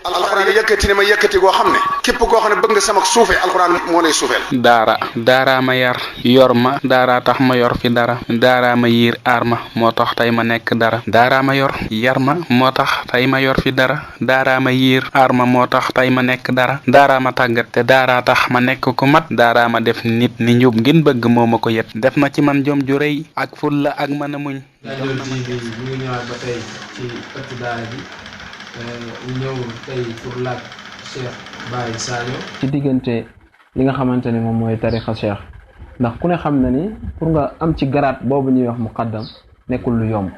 alxuraan yëkkati ne ma yëkkati goo xam ne képp koo xam ne bëgg nga sama suufe alxuraan moo lay suufeel. daara ma yar yor ma daara tax ma yor fi dara daara ma yiir aar ma moo tax tey ma nekk dara daara ma yor yar ma moo tax tey ma yor fi dara daara ma yiir aar ma moo tax tey ma nekk dara daara ma tàggat te daara tax ma nekk ku mat daara ma def nit ni njub ngeen bëgg moo ma ko yet def na ci man jom ju rëy ak fulla ak mën a muñ. Gandiol TV ñu ngi ñëwaat ba tey ci ëttu daara bi ñëw tey pour laaj Cheikh Baye Sadio ci diggante li nga xamante ni moom mooy tarixa Cheikh ndax ku ne xam na ni pour nga am ci garaat boobu ñuy wax muqaddam nekkul lu yomb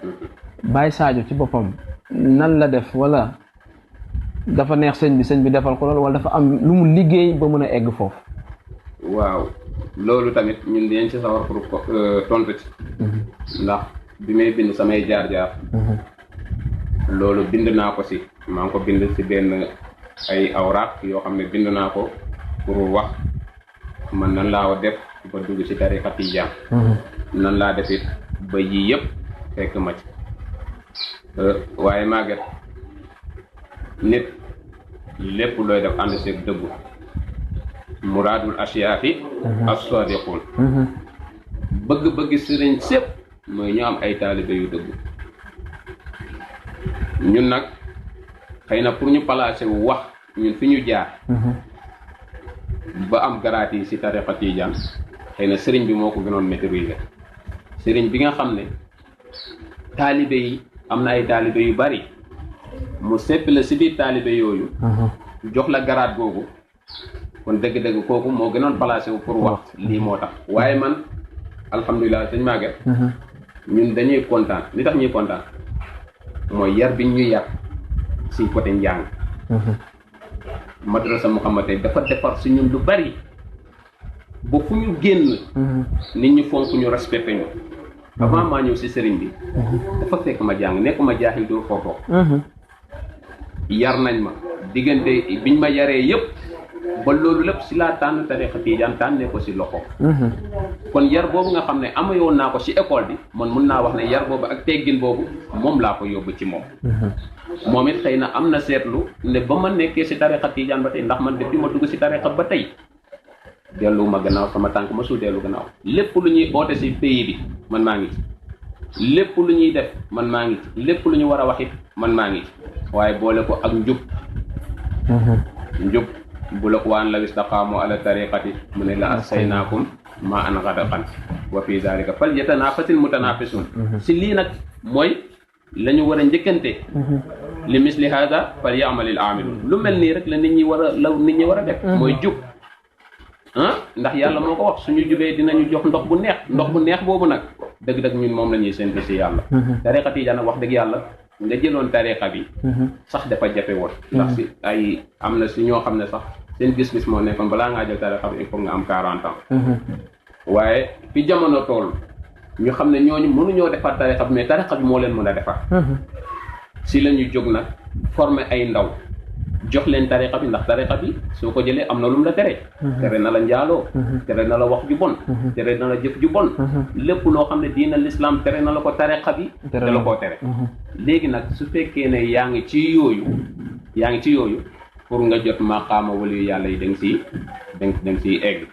Baye Sadio ci boppam nan la def wala dafa neex sëñ bi defal ko loolu wala dafa am lu mu liggéey ba mën a egg foofu. waaw loolu tamit ñun dinañ ci sawar pour tontu ci ndax bi may bind samay jaar-jaar loolu bind naa ko si maa ngi ko bind si benn ay awraaq yoo xam ne bind naa ko pour wax man nan laa def ba dugg si tariqa tijaan nan laa def it ba yii yëpp fekk ma ci waaye Maguette nit lépp looy def ànd seeg dëggu muraadul asiyaafi as-sadiqun bëgg-bëgg sëriñ sépp mooy ñu am ay taalibe yu dëggu ñun nag xëy na pour ñu placer wu wax ñun fi ñu jaar ba am garaat yi ci tariqa tijaan xëy na sëriñ bi moo ko gënoon maîtriser sëriñ bi nga xam ne taalibe yi am na ay taalibe yu bari mu sepp la ci biir taalibe yooyu jox la garaat googu kon dëgg-dëgg kooku moo gënoon placé wu pour wax lii moo tax waaye man alhamdulilah sëñ Maguette ñun dañuy kontaan li tax ñuy kontaan mooy yar bi ñuy yar si côté njàng madrasa Muhammad dafa defar si ñun lu bari ba fu ñu génn nit ñu fonk ñu respecté ñu avant maa ñëw si sëriñ bi dafa fekk ma jàng nekk ma jaaxil doo foofoo yar nañ ma diggante biñ ma yaree yëpp ba loolu lépp si laa tànn tariqa tijaan tànnee ko si loxo kon yar boobu nga xam ne amayoon naa ko si école bi man mun naa wax ne yar boobu ak teggin boobu moom laa ko yóbbu ci moom moom it xëy na am na seetlu ne ba ma nekkee si tariqa tijaan ba tey ndax man depuis ma dugg si tariqa ba tey dellu ma gannaaw sama tànk ma su dellu gannaaw lépp lu ñuy oote si pays bi man maa ngi ci lépp lu ñuy def man maa ngi ci lépp lu ñu war a wax it man maa ngi ci waaye boole ko ak njub njub bu la ko waan la istaqaamu ala tariqati mu ne la asaynaakum ma an ghadaqan wa fi dhalika fal yatanafasil mutanafisun si lii nag mooy la ñu war a njëkkante li misli hada fal ya'malil amilun lu mel nii rek la nit ñi war a def mooy jub ndax yàlla moo ko wax suñu jubee dinañu jox ndox bu neex boobu nag dëgg-dëgg ñun moom la ñuy séntu si yàlla tariqa tijaan nag wax dëgg yàlla nga jëloon tariqa bi sax dafa jafe woon ndax si ay am na si ñoo xam ne sax seen gis-gis moo nekkoon balaa ngaa jël tariqa bi il faut nga am 40 ans waaye fi jamono toll ñu xam ne ñooñu mënuñoo defar tariqa bi mais tariqa bi moo leen mën a defar si la ñu jóg nag former ay ndaw jox leen tariqa bi ndax tariqa bi soo ko jëlee am na lu mu la tere na la njaaloo tere na la wax ju bon tere na la jëf ju bon lépp loo xam ne diina l'islam tere na la ko tariqa bi te la koo tere léegi nag su fekkee ne yaa ngi ci yooyu pour nga jot maqaama wali yàlla yi da nga siy egg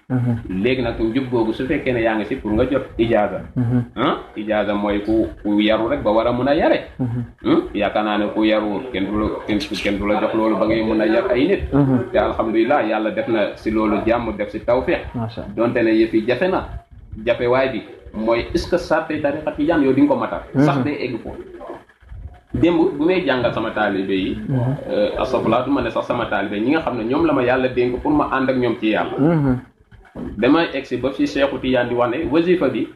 léegi nag njub googu su fekkee ne yaa ngi si pour nga jot ijaaza ijaaza mooy ku yaru rek ba war a mun a yare yaakaar naa ne ku yaru kenn du la jox loolu ba ngay mun a yar ay nit te alhamdulilah yàlla def na si loolu jàmm def si tawfiq donte ne yëf yi jafe waay bi mooy est-ce que sarte tariqa tijaan yow di nga ko matal sax day egg foofu démb bu may jàngal sama taalibe yi asafla du ma ne sax sama taalibe ñi nga xam ne ñoom la ma yàlla dénk pour ma ànd ak ñoom ci yàlla damay egsi ba fi Seexu Tijaan di wax ne wasifa bi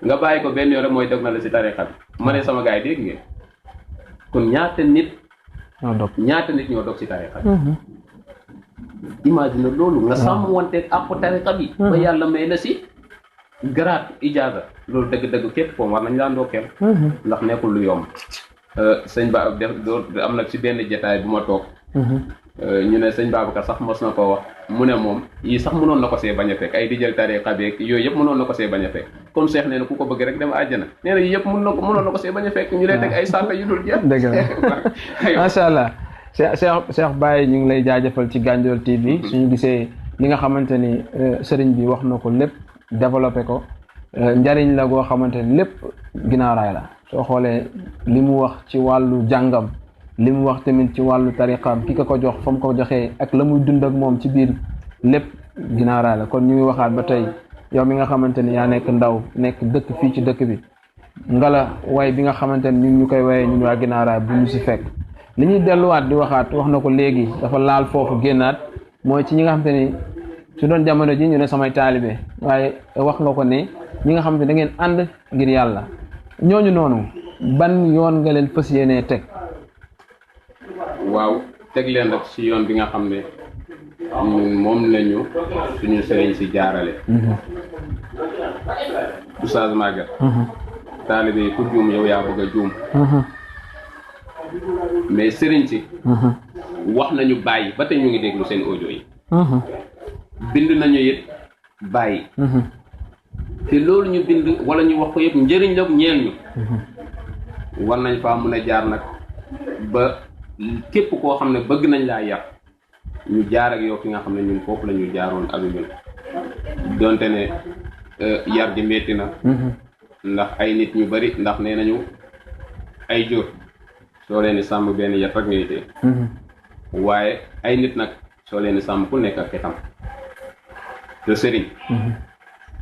nga bàyyi ko benn yoon rek mooy dog na la si tariqa bi ma ne sama gars yi dégg ngeen kon ñaata nit ñoo dog si tariqa bi imagine loolu nga sàmm wanteeg àqu tariqa bi ba yàlla may la si garaat ijaaza loolu dëgg-dëgg képp foofu war nañ laa ndokkeel ndax nekkul lu yomb sëñ Ba am na ci benn jataay bu ma toog ñu ne sëñ Babacar sax mos na koo wax mu ne moom yii sax mënoon na ko see bañ a fekk ay di jël tariqa beeg yooyu yëpp mënoon na ko see bañ a fekk comme Cheikh nee na ku ko bëgg rek dem àjjana nee na yii yëpp mënoon na ko see bañ a fekk ñu lay teg ay sànq yu dul jeex. dëgg la macha allah Cheikh Baye ñu ngi lay jaajëfal ci Gandiol TV suñu gisee li nga xamante ni sëriñ bi wax na ko lépp développé ko njariñ la goo xamante ni lépp ginnaaw raay la soo xoolee li mu wax ci wàllu jàngam li mu wax tamit ci wàllu tariqaam ki ko jox fa mu ko joxee ak la muy dund ak moom ci biir lépp ginnaaw raay la kon ñu ngi waxaat ba tey yow mi nga xamante ni yaa nekk ndaw nekk dëkk fii ci dëkk bi ngala way bi nga xamante ni ñu koy wayee ñun waa ginnaaw raay bu ñu si fekk li ñuy delluwaat di waxaat wax na ko léegi dafa laal foofu génnaat mooy ci ñi nga xamante ni su doon jamono ji ñu ne samay taalibe waaye wax nga ko ne ñi nga xamante da ngeen ànd ngir yàlla ñooñu noonu ban yoon nga leen fas yéenee teg. waaw teg leen rek ci yoon bi nga xam ne moom lañu suñu sëriñ si jaarale. Oustaz Maguette. taalibe yi ku juum yow yaa bëgg a juum. mais sëriñ si. wax nañu bàyyi ba tey ñu ngi déglu seen audio yi. bind nañu it bàyyi. te loolu ñu bind wala ñu wax ko yëpp njëriñ la ñeel ñu. war nañ faa mën a jaar nag ba képp koo xam ne bëgg nañ laa yar ñu jaar ak yow fi nga xam ne ñun foofu la ñu jaaroon ak ñun donte ne yar ji metti na. ndax ay nit ñu bari ndax nee nañu ay jur soo leen di sàmm benn yat rek ngay téye. waaye ay nit nag soo leen di sàmm ku nekk ak xetam te sëriñ.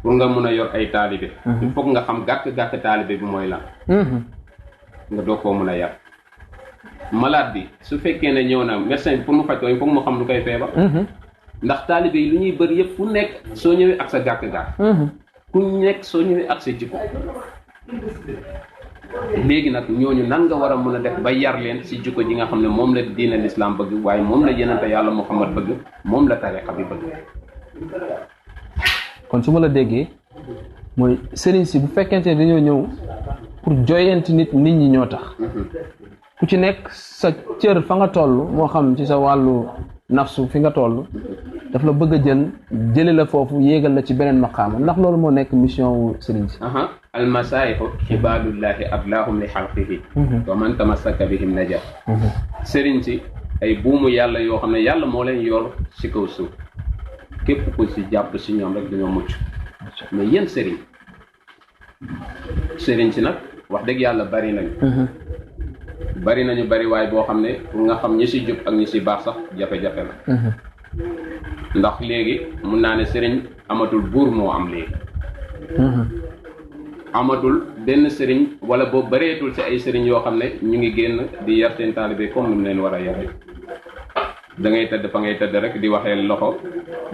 pour nga mun a yor ay taalibe. il faut nga xam gàkk taalibe bi mooy lan. nga doog koo mun a yar. malade bi su fekkee ne ñëw na médecin bi pour mu faj ko il faut mu xam lu koy feebar. ndax taalibe yi lu ñuy bëri yëpp fu nekk soo ñëwee ak sa gàkk-gàkk. ku nekk soo ñëwee ak sa jikko. léegi nag ñooñu nan nga war a mën a def ba yar leen si jikko ji nga xam ne moom la diina l'islam bëgg waaye moom la yenente yàlla Muhammad bëgg moom la tariqa bi bëgg. kon su ma la déggee mooy sëriñ si bu fekkente ne dañoo ñëw pour joyanti nit ñi ñoo tax. ku ci nekk sa cër fa nga toll moo xam ci sa wàllu nafsu fi nga toll daf la bëgg a jële la foofu yéegal la ci beneen maqaama ndax loolu moo nekk mission wu sëriñ si. almasaayihu ibaadullahi ablaahum li xalqihi wa man tamassaka bihim naja. sëriñ si ay buumu yàlla yoo xam ne yàlla moo leen yor si kaw suuf képp ku si jàpp si ñoom rek dañoo mucc. mais yéen sëriñ si nag wax dëgg yàlla bari nañu bari waaye boo xam ne pour nga xam ñi si jub ak ñi si baax sax jafe-jafe la. ndax léegi mun naa ne sëriñ amatul buur moo am léegi. amatul benn sëriñ wala boo bareetul ci ay sëriñ yoo xam ne ñu ngi génn di yar seen taalibe comme ni mu leen war a yare. da ngay tëdd fa ngay tëdd rek di waxee loxo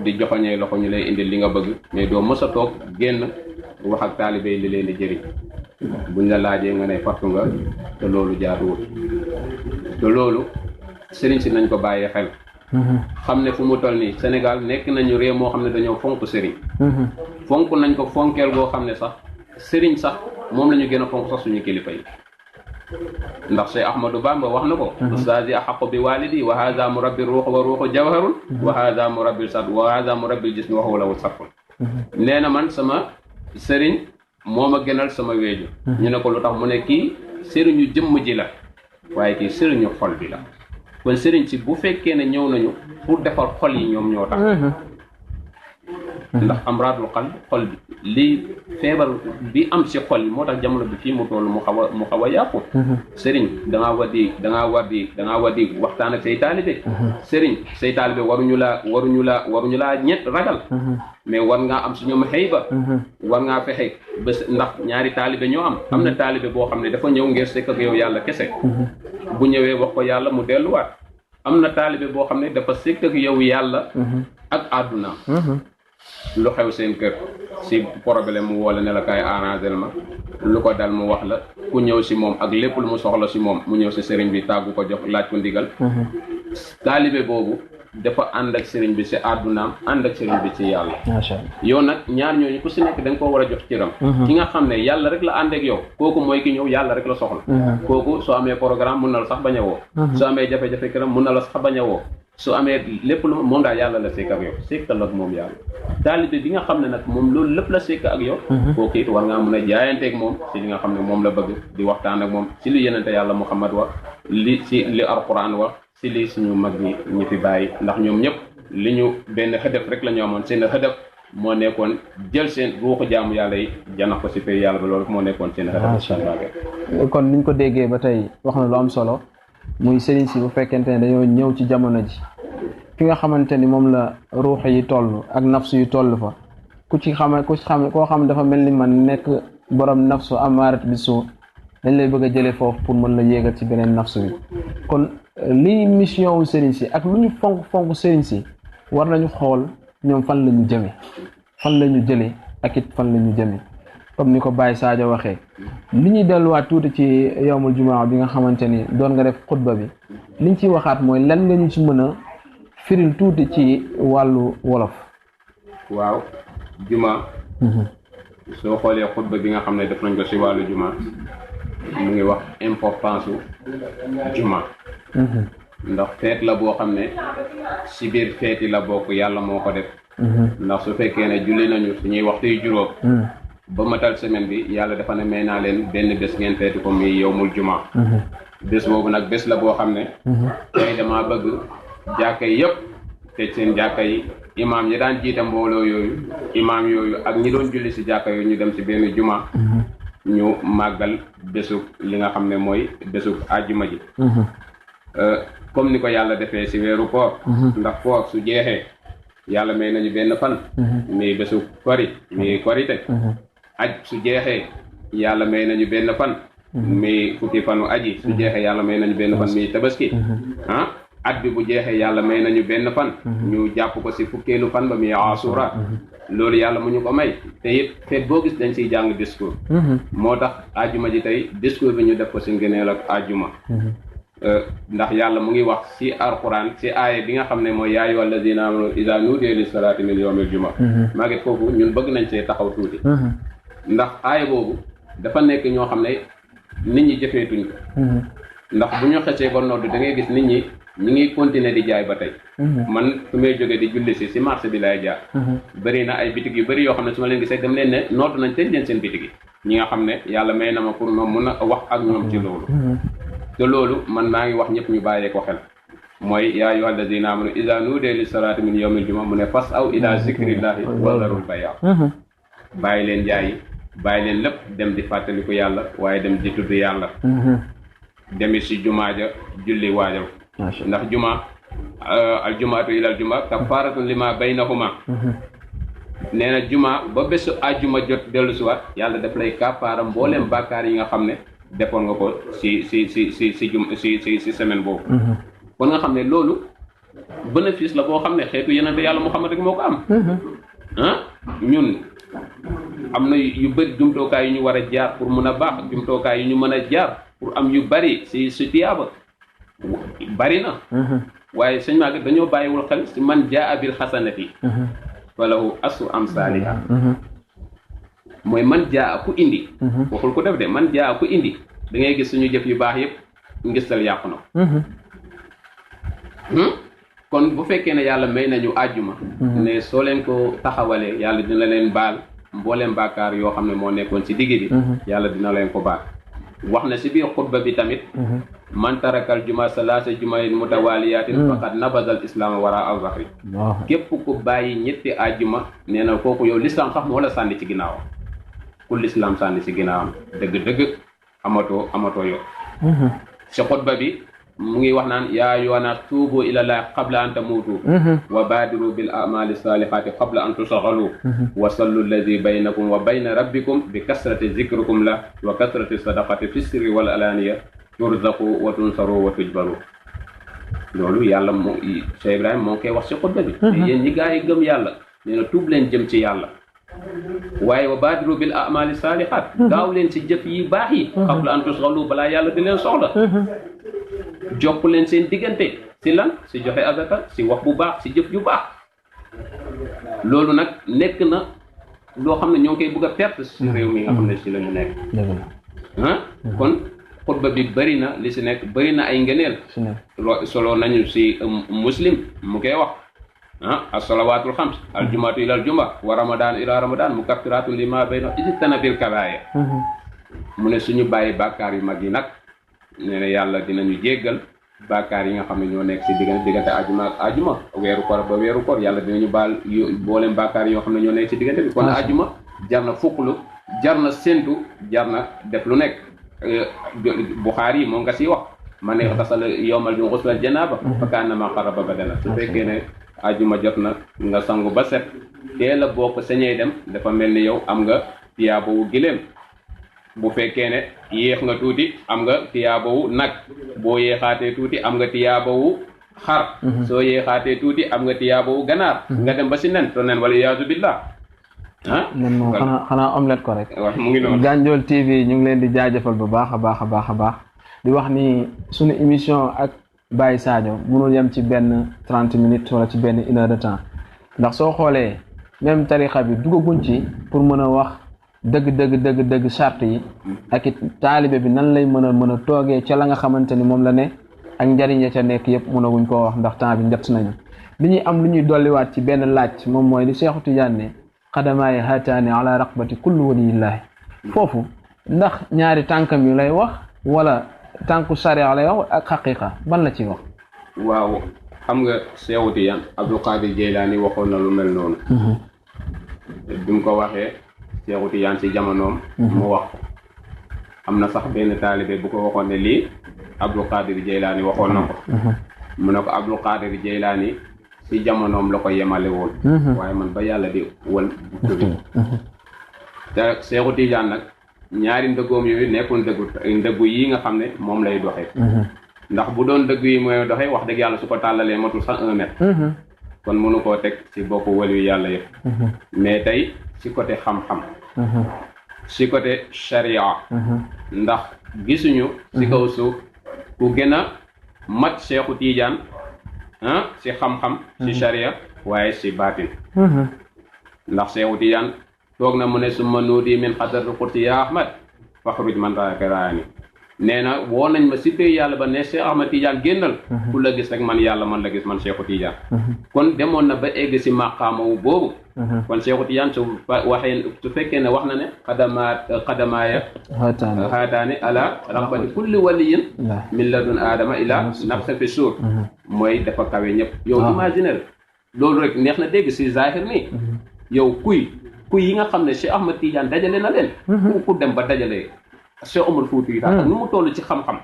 di joxoñee loxo ñu lay indil li nga bëgg mais doo mës a toog génn wax ak taalibe li leen di jëriñ. buñ la laajee nga ne fartu nga te loolu jaaduwul te loolu sëriñ si nañ ko bàyyee xel. xam ne fu mu toll nii Sénégal nekk nañu réew moo xam ne dañoo fonk sëriñ. fonk nañ ko fonkeel goo xam ne sax sëriñ sax moom la ñu gën a fonk sax suñu kilifa yi. ndax Cheikh Ahmadou Bamba wax na ko. ustaasi ahaqu bi walidi wa haza murabbi ruux wa ruuxu jawharun wa haza murabbi sad wa haza murabbi jismi wa huwa lahu sarfun. nee na man sama sëriñ moo ma gënal sama weeju. ñu ne ko lu tax mu ne kii sëriñu jëmm ji la waaye kii sëriñu xol bi la. kon sëriñ si bu fekkee ne ñëw nañu pour defar xol yi ñoom ñoo tax. ndax amraadul qalb xol bi lii feebar bi am si xol yi moo tax jamono bi fii mu toll mu xaw a yàqu. sëriñ da ngaa war di waxtaan ak say taalibe. sëriñ say taalibe waruñu laa ñett ragal. mais war ngaa am si ñoom xëyba. war ngaa fexe ba ndax ñaari taalibe ñoo am. am na taalibe boo xam ne dafa ñëw ngir sekk ak yow yàlla kese. bu ñëwee wax ko yàlla mu delluwaat. am na taalibe boo xam ne dafa sekk ak yow yàlla. ak àddunaam. lu xew seen kër si problème mu woo la ne la kaay arrangé ma lu ko dal mu wax la ku ñëw si moom ak lépp lu mu soxla si moom mu ñëw si sëriñ bi tàggu ko jox laaj ko ndigal. taalibe boobu dafa ànd ak sëriñ bi si àddunaam ànd ak sëriñ bi ci yàlla. macha allah yow nag ñaar ñooñu ku si nekk da nga koo war a jox ciram. ki nga xam ne yàlla rek la ànd ak yow kooku mooy ki ñëw yàlla rek la soxla. kooku soo amee programme mun na la sax bañ a woo. soo amee jafe-jafe këram mun na la sax bañ a woo. su amee lépp lu moom daal yàlla la sekk ak yow sekkal ak moom yàlla. taalibe bi nga xam ne nag moom loolu lépp la sekk ak yow. kooku it war ngaa mën a jaayanteeg moom si li nga xam ne moom la bëgg di waxtaan ak moom si li yenente yàlla Muhammad wax li alquran wax si li suñu mag ñi fi bàyyi ndax ñoom ñëpp li ñu benn xëdëf rek la ñu amoon seen xëdëf moo nekkoon jël seen ruuxu jaamu yàlla yi janax ko si pay yàlla ba loolu moo nekkoon seen xëdëf. kon niñ ko déggee ba tey wax na lu am solo muy sëriñ si bu fekkente ne dañoo ñëw ci jamono ji fi nga xamante ni moom la ruux yi toll ak nafsu yi toll fa koo xam dafa mel ni man nekk borom nafsu amaarat bi suu dañ lay bëgg a jëlee foofu pour mën la yéegal ci beneen nafsu bi kon lii mission wu sëriñ si ak lu ñu fonk sëriñ si war nañu xool ñoom fan la ñu jëme fan la ñu jëlee ak it fan la ñu jëme comme ni ko Baye Sadio waxee li ñuy delluwaat tuuti ci yowmul jumaa bi nga xamante ni doon nga def xutba bi liñ ciy waxaat mooy lan nga ñu ci mën a firil tuuti ci wàllu wolof. waaw juma soo xoolee xutba bi nga xam ne def nañ ko si wàllu juma mu ngi wax importance u juma ndax feet la boo xam ne si biir feeti la bokk yàlla moo ko def ndax su fekkee ne julli nañu suñuy waxtu yu juróom ba matal semaine bi yàlla dafa ne may naa leen benn bés ngeen feeti ko muy yowmul juma bés boobu nag bés la boo xam ne tey dama bëgg jàkka yi yëpp tëj seen jàkka yi imaam yi daan jiite mbooloo yooyu imaam yooyu ak ñi doon julli si jàkka yooyu ñu dem si benn juma ñu màggal bésug li nga xam ne mooy bésug àjjuma ji comme ni ko yàlla defee si weeru koor ndax koor su jeexee yàlla may nañu benn fan muy bésug kori muy korite aj su jeexee yàlla may nañu benn fan muy fukki fanu aji su jeexee yàlla may nañu benn fan muy tabaski at bi bu jeexee yàlla may nañu benn fan ñu jàpp ko si fukkeelu fan ba muy asura loolu yàlla mu ñu ko may te it feet boo gis dañ siy jàng discours moo tax ajuma ji tey discours bi ñu def ko si ngëneel ak ajuma ndax yàlla mu ngi wax si alquran si aaya bi nga xam ne mooy yaa ayyuhal lazina amanu iza nudiya lis salaati min yawmil jumaa maa ngi foofu ñun bëgg nañ see taxaw tuuti ndax aaya boobu dafa nekk ñoo xam ne nit ñi jëfeetuñ ko ndax bu ñu xesee ba nodd da ngay gis nit ñi ñu ngi continuer di jaay ba tey man su may jógee di julli si marché bi laay jaar bëri na ay bitig yu bëri yoo xam ne su ma leen gisee dem leen ne nodd nañ tëj leen seen bitig yi ñi nga xam ne yàlla may na ma pour ma mun a wax ak ñoom ci loolu te loolu man maa ngi wax ñëpp ñu bàyyee ko xel mooy yaa ayyuhal lazina amanu iza nudiya lis salaati min yawmil jumaa mu ne fas aw ila zikrillahi wa zarul bay'a bàyyi leen jaay bàyyi leen lépp dem di fàttaliku yàlla waaye dem di tudd yàlla demi si jumaa ja julli waajal ndax juma al jumaatu ila al juma kafaratun lima baynahuma nee na juma ba bésu àjjuma jot dellu si waat yàlla daf lay kafaara mbooleem bàkkaar yi nga xam ne defoon nga ko si semaine boobu kon nga xam ne loolu bénéfice la boo xam ne xeetu yenente yàlla Muhammad rek moo ko am ñun am na yu bëri jumtookaay yu ñu war a jaar pour mun a baax jumtookaay yu ñu mën a jaar pour am yu bëri si tiyaaba bari na waaye sëñ Maguette dañoo bàyyiwul xel si man jaa bil xasanati falahu asru amsaaliha mooy man jaa ku indi waxul ko def de man jaa ku indi da ngay gis suñu jëf yu baax yëpp ngistal yàqu na kon bu fekkee ne yàlla may nañu àjjuma ne soo leen ko taxawalee yàlla dina leen baal mbooleem bàkkaar yoo xam ne moo nekkoon si digg bi yàlla dina leen ko baal wax na si biir xutba bi tamit man tarakal juma salaasa jumayin mutawaliyatin faqad nabazal islaama wara al zahri képp ku bàyyi ñetti àjjuma nee na kooku yow l'islam sax moo la sànni ci ginnaawam ku l'islam sànni ci ginnaawam dëgg amatoo yow si xutba bi mu ngi wax naan yaa ayyuhannaas tuubu ilallah qabla an tamuutu wa baadiru bil a'maali saalihaati qabla an tushaghalu wa sallu alladi baynakum wa bayna rabbikum bi kasrati zikrikum la wa kasrati sadaqati fi sirri wal alaaniya turzaqu wa tunsaru wa tujbaru loolu yàlla moo Cheikh Ibrahima moo koy wax si xutba bi yéen ñi gaa yi gëm yàlla nee na tuub leen jëm ci yàlla waaye wa baadiru bil a'maali saalihaat gaaw leen si jëf yi baax yi qabla an tushaghalu balaa yàlla di leen soxla jokk leen seen diggante si lan si joxe azaka si wax bu baax si jëf ju baax loolu nag nekk na loo xam ne ñoo ngi koy bëgg a perte si réew mi nga xam ne si la ñu nekk kon xutba bi bëri na li si nekk bëri na ay ngëneel solo nañu si muslim mu koy wax as-salawaatul xams al jumaatu ila al juma wa ramadan ila ramadan mukaffiratun lima bayna ijtanabil kabaaya mu ne suñu bàyyi bàkkaar yu mag yi nag nee na yàlla dinañu jéggal bàkkaar yi nga xam ne ñoo nekk si diggante ajuma ak ajuma weeru koor ba weeru koor yàlla dinañu baal booleem bàkkaar yoo xam ne ñoo nekk si diggante bi kon ajuma jar na fukklu jar na séntu jar na def lu nekk Buxaari yi moom nga siy wax man ne tasal yowmal ju xuslal janaaba fa kaannama qarraba badana su fekkee ne ajuma jot na nga sangu ba set teel a bokk sañee dem dafa mel ni yow am nga tiyaabawu giléem bu fekkee ne yéex nga tuuti am nga tiyaabawu nag boo yéexaatee tuuti am nga tiyaabawu xar soo yéexaatee tuuti am nga tiyaabawu ganaar nga dem ba si nen to nen wala iyaazu billah nen moom xanaa omelette ko rek wax mu ngi noonu Gandiol TV ñu ngi leen di jaajëfal bu baax a baax di wax ni suñu émission ak Baye Sadio mënul yem ci benn 30 minutes wala ci benn 1 heure de temps ndax soo xoolee même tarixa bi dugaguñ ci pour mën a wax dëgg charte yi ak it taalibe bi nan lay mën a toogee ca la nga xamante ni moom la ne ak njariñ ya ca nekk yëpp mënaguñ koo wax ndax temps bi njëtt nañu li ñuy am lu ñuy dolliwaat ci benn laaj moom mooy li Cheikhu Tidiane ne xadamaayi haataani ala raqbati kulli waliyillaahi foofu ndax ñaari tànkam yu lay wax wala tànku sariya lay wax ak xaqiqa ban la ci wax waaw xam nga Cheikhu Tidiane Abdul Qadir Jeylaani waxoon na lu mel noonu bi mu ko waxee Cheikhu Tidiane si jamonoom mu wax ko am na sax benn taalibe bu ko waxoon ne lii Abdul Qadir Jeylaani waxoon na ko mu ne ko Abdul Qadir Jeylaani si jamonoom la ko yemale woon waaye man ba yàlla di wal bu bi te Cheikhu Tidiane nag ñaari ndëggoom yooyu nekkul ndëggu yi nga xam ne moom lay doxee ndax bu doon dëgg yi mooy doxee wax dëgg yàlla su ko tàllalee matul sax 1 mètre kon mënu koo teg ci boppu waliyu yàlla yëpp mais tey ci côté xam-xam ci côté sharia ndax gisuñu ci kaw suuf ku gën a mat Cheikhu Tidiane ci xam-xam ci sharia waaye ci baatin ndax Cheikhu Tidiane toog na mu ne summa nuudi min xadratil qudsi ya Ahmad faxruj man raaka raani nee na woo nañ ma si pay yàlla ba ne Cheikh Ahmad Tidiane génnal ku la gis rek man yàlla man la gis man Cheikhu Tidiane kon demoon na ba egg si maqaama wu boobu kon Cheikhu Tidiane su waxee su fekkee ne wax na ne xadamaaya haataani ala raqbati kulli waliyin min ladun aadama ila nafsa fi suur mooy dafa kawe ñëpp yow imaginer loolu rek neex na dégg si zahir nii yow kuy yi nga xam ne Cheikh Ahmad Tidiane dajale na leen ku dem ba dajale Cheikh Omar Fouti ak nu mu toll ci xam-xam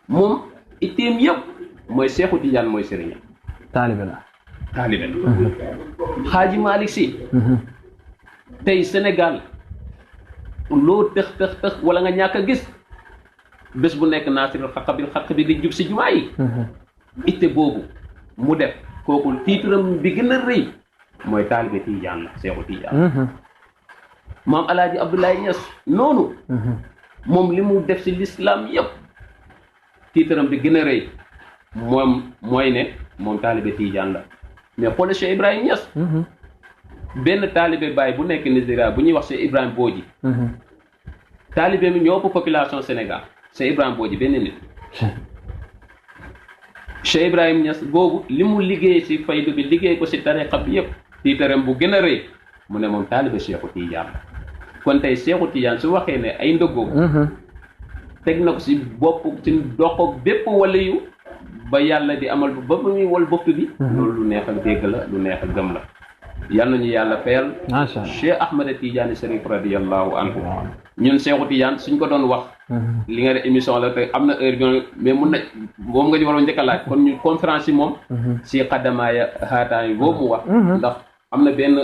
moom itteem yëpp mooy Cheikhu Tidiane mooy sëriñam taalibe la Xaaji Malick Sy tey Sénégal loo tëx wala nga ñàkk a gis bés bu nekk naasiril xaq bi di jub si jumaa yi itte boobu mu def kooku tiituram bi gën a rëy mooy taalibe Tidiane la Cheikhu Tidiane maam Alaaji Abdoulaye Niass noonu moom li mu def si l'islam yëpp tiitaram bi gën a rëy moom mooy ne moom taalibe Tidiane la mais xoole Cheikh Ibrahima Niass benn taalibe Baye bu nekk Nigeria bu ñuy wax Cheikh Ibrahima Bodji taalibe mi ñoo ëpp population Sénégal Cheikh Ibrahima Bodji benn nit Cheikh Ibrahima Niass boobu li mu liggéey si faydu bi liggéey ko si tariqa bi yëpp tiitaram bu gën a rëy mu ne moom taalibe Cheikhu Tidiane la kon tey Cheikhu Tidiane su waxee ne ay ndëggoo teg na ko si bopp ci doxo bépp waliyu ba yàlla di amal ba muy wal boftu bi loolu lu neex a dégg la lu neex a gëm la yal nañu yàlla fayal Cheikh Ahmada Tidiane Chérif radiyallahu anhu ñun Cheikhu Tidiane suñ ko doon wax li nga def émission la te am na heure mais mun na moom nga di waroon njëkk a laaj kon ñu conférence yi moom si xaddamaaya xaataan yi boobu mu wax ndax am na benn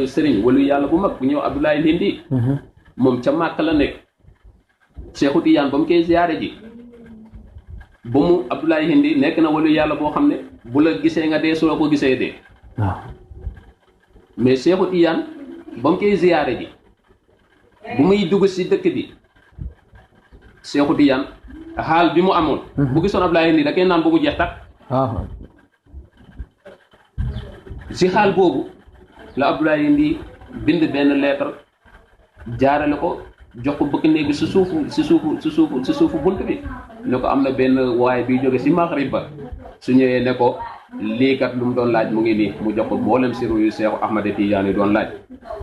sëriñ walu yàlla bu mag bu ñëw Abdoulaye Hindi moom ca Màkka la nekk Cheikhu Tidiane ba mu koy ziyaare ji ba mu Abdoulaye Hindi nekk na walu yàlla boo xam ne bu la gisee nga dee soo ko gisee dee mais Cheikhu Tidiane ba mu koy ziyaare ji bu muy dugg si dëkk bi Cheikhu Tidiane xaal bi mu amoon bu gisoon Abdoulaye Hindi da koy naan bu mu jeex tak si xaal boobu la Abdoulaye Hindi bind benn lettre jaarale ko jox ko bëkk néeg bi si suufu bunt bi ne ko am na benn waaye biy jóge si Maghrib ba su ñëwee ne ko lii kat lu mu doon laaj mu ngi nii mu jox ko mboolem siru yu Cheikh Ahmada Tidiane doon laaj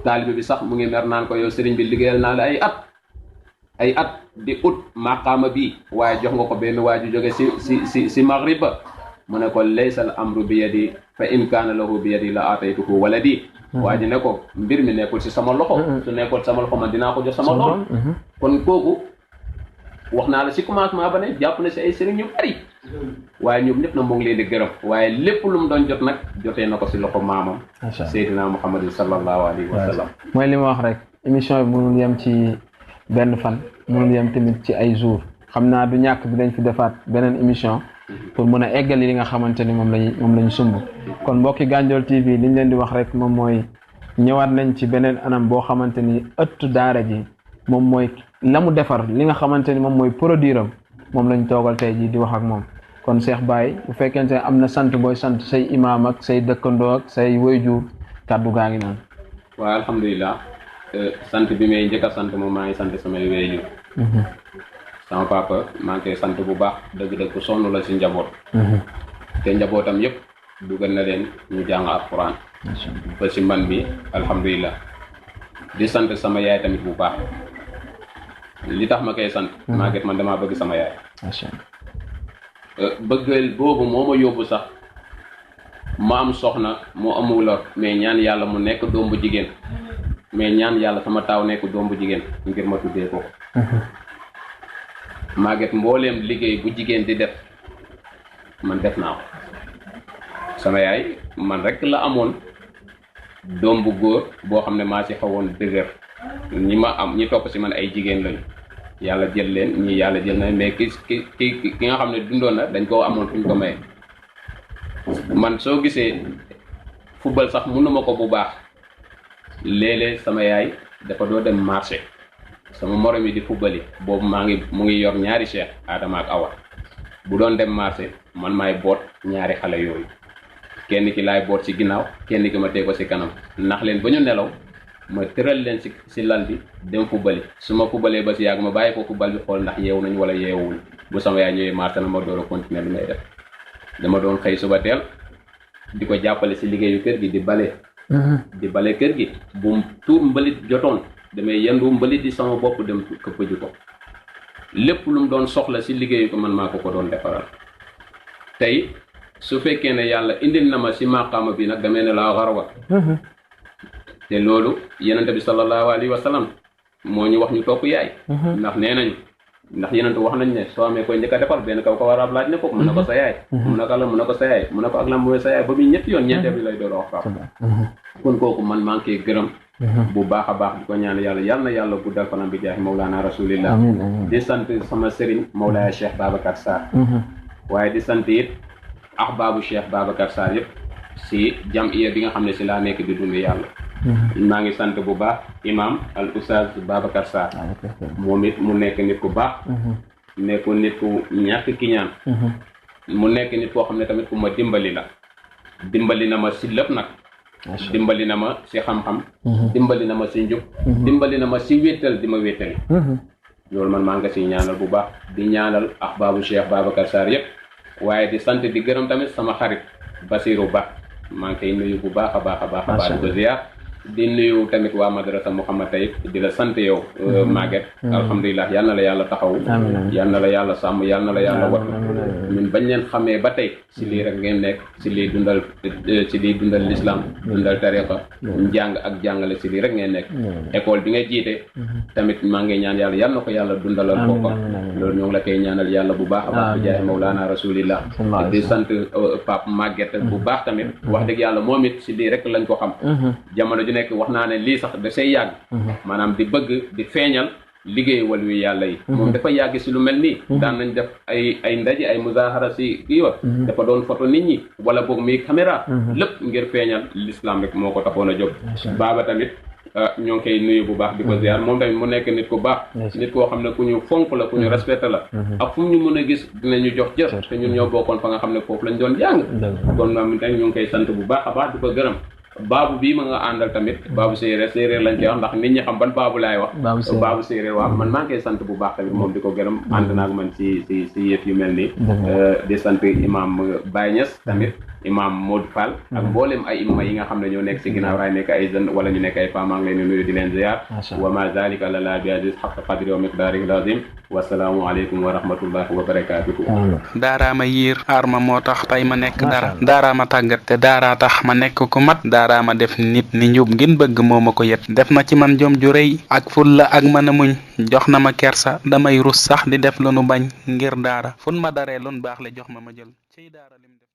taalibe bi sax mu ngi mer naan ko yow sëriñ bi liggéeyal naa la ay at ay at di ut maqaama bi waaye jox nga ko benn waa ju jóge si maghrib ba mu ne ko laysa al amru bi yadi fa in kaana lahu bi yadi la ataytuhu waladi waa ji ne ko mbir mi nekkul si sama loxo su nekkul sama loxo man dinaa ko jox sama doom kon kooku wax naa la si commencement ba ne jàpp na si ay sëriñ yu bari waaye ñoom ñëpp na mu ngi leen di gërëm waaye lépp lu mu doon jot nag jotee na ko si loxo maamam Seydina Muhammad sallallahu alayhi wa sallam mooy li ma wax rek émission bi mënul yem ci benn fan mënul yem tamit ci ay jours xam naa du ñàkk bi dañ fi defaat beneen émission pour mën a eggali li nga xamante ni moom lañu sumb kon mbokki Gandiol TV li ñu leen di wax rek moom mooy ñëwaat nañ ci beneen anam boo xamante ni ëttu daara ji moom mooy la mu defar li nga xamante ni moom mooy produire am moom lañ toogal tey jii di wax ak moom kon Cheikh Baye bu fekkente ne am na sant booy sant say imaam ak say dëkkandoo ak say waajur kàddu gaa ngi noonu. waaw alhamdulilah sant bi may njëkk a sant moom maa ngi sant samay waajur sama papa maa ngi koy sant bu baax dëgg-dëgg ku sonn la si njaboot te njabootam yëpp dugal na leen ñu jàng alquran ba si man bi alhamdulilah di sant sama yaay tamit bu baax li tax ma koy sant Maguette man damaa bëgg sama yaay bëggal boobu moo ma yóbbu sax ma am soxna mu amul lor mais ñaan yàlla mu nekk doom bu jigéen mais ñaan yàlla sama taaw nekk doom bu jigéen ngir ma tuddee ko Maguette mbooleem liggéey bu jigéen di def man def naa ko sama yaay man rek la amoon doom bu góor boo xam ne maa ci xawoon dëgër ñi ma am ñi topp ci man ay jigéen lañu yàlla jël leen ñii yàlla jël na mais ki nga xam ne dundoon na dañ koo amoon fu ñu ko maye man soo gisee football sax mënuma ko bu baax léeg-léeg sama yaay dafa doo dem marché sama morom yi di football boobu mu ngi yor ñaari Cheikh Adama ak Awa bu doon dem marché man maay boot ñaari xale yooyu kenn ki laay boot ci ginnaaw kenn ki ma teg ko ci kanam nax leen ba ñu nelaw ma tëral leen ci lal bi dem football su ma footballee ba ci yàgg ma bàyyi ko football bi xool ndax yeewu nañu wala yeewuwul bu sama yaay ñëwee marché na ma door a continuer li may def dama doon xëy suba teel di ko jàppale ci liggéeyu kër gi di bale kër gi bu tuur mbalit jotoon damay yendu mbalit di sama bopp dem këppaju ko lépp lu mu doon soxla ci liggéeyu ko man maa ko doon defaral tey su fekkee ne yàlla indil na ma ci maqaama bi nag damay ne laa xarwa te loolu yenente bi sallallahu alayhi wa sallam moo ñu wax ñu topp yaay ndax nee nañu ndax yenente wax nañ ne soo amee koy njëkk a defar benn kaw ko war a laaj ne ko mun na ko sa yaay mun na ko la mun na ko sa yaay mun na ko ak la mooy sa yaay ba muy ñetti yoon ñeenteel bi lay door a wax papa kon kooku man maa ngi koy gërëm bu baax a baax di ko ñaan yàlla yal na yàlla guddal fanam bi jaahi Mawlana Rasulillah di sant sama sëriñ Mawlaya Cheikh Babacar Sarr waaye di sant it ahbaabu Cheikh Babacar Sarr yëpp si jamiya bi nga xam ne si laa nekk di dund yàlla maa ngi sant bu baax imam al oustaz Babacar Sarr moom it mu nekk nit ku baax nekku nit ku ñàkk ki ñaan mu nekk nit koo xam ne tamit ku ma dimbali la dimbali na ma si lépp nag dimbali na ma si xam-xam dimbali na ma si njub dimbali na ma si wéttal di ma wéttali loolu man maa ngi si ñaanal bu baax di ñaanal ahbaabu Cheikh Babacar Sarr yëpp waaye di sant di gërëm tamit sama xarit Basirou Ba maa ngi koy nuyu bu baax a baax a baax di ko ziar di nuyu tamit waa madrasa Mouhamad Taïb di la sant yow Maguette alhamdulilah yal na la yàlla taxaw yal na la yàlla sàmm yal na la yàlla wattu ñun bañ leen xamee ba tey si lii rek ngeen nekk si liy dundal l'islam dundal tariqa njàng ak jàngale si lii rek ngeen nekk école bi nga jiite tamit maa ngi ñaan yàlla yal na ko yàlla dundalal boppam loolu ñoo ngi la koy ñaanal yàlla bu baax a baax bi jaay Mawlana Rasulillah di sant Pape Maguette bu baax tamit wax dëgg yàlla moom it si lii rek lañ ko xam jamono ju nekk wax naa ne lii sax da say yàgg maanaam di bëgg di feeñal liggéey wàllu yàlla yi moom dafa yàgg si lu mel nii daan nañ def ay ndaje ay muzahara si kii wa dafa doon photo nit ñi wala boog muy caméra lépp ngir feeñal l'islam rek moo ko taxoon a jóg baaba tamit ñoo ngi koy nuyu bu baax di ko ziar moom tamit mu nekk nit ku baax nit koo xam ne ku ñu fonk la ku ñu respecté la ak fu ñu mën a gis dinañu jox jër te ñun ñoo bokkoon fa nga xam ne foofu lañ doon jàng kon moom tamit ñu ngi koy sant bu baax a baax di ko gërëm baabu bii ma nga àndal tamit baabu séeréer lañ koy wax ndax nit ñi xam ban baabu laay wax baabu séeréer waaw man maa ngi koy sant bu baax tamit moom di ko gërëm ànd naag man si yëf yu mel nii di sant imam Baye Niass tamit imam Modou Fall ak mboolem ay imma yi nga xam ne ñoo nekk si ginnaaw raay nekk ay jeunes wala ñu nekk ay femmes maa ngi leen di nuyu di leen ziar wa ma zalika lana bi aziz haqqa qadri wa miqdarihi lazim wasalaamu aleykum wa rahmatullahi wa barakatuhu daaraama yiir aar ma moo tax tey ma nekk dara daaraama tàggat te daaraa tax ma nekk ku mat daaraama def nit ni njub ngin bëgg moo ma ko yet def na ci man jom ju rëy ak fulla ak mën a muñ jox na ma kersa damay rus sax di def lu nu bañ ngir daara fun ma daree lun baax le jox ma jël ciy daara lim def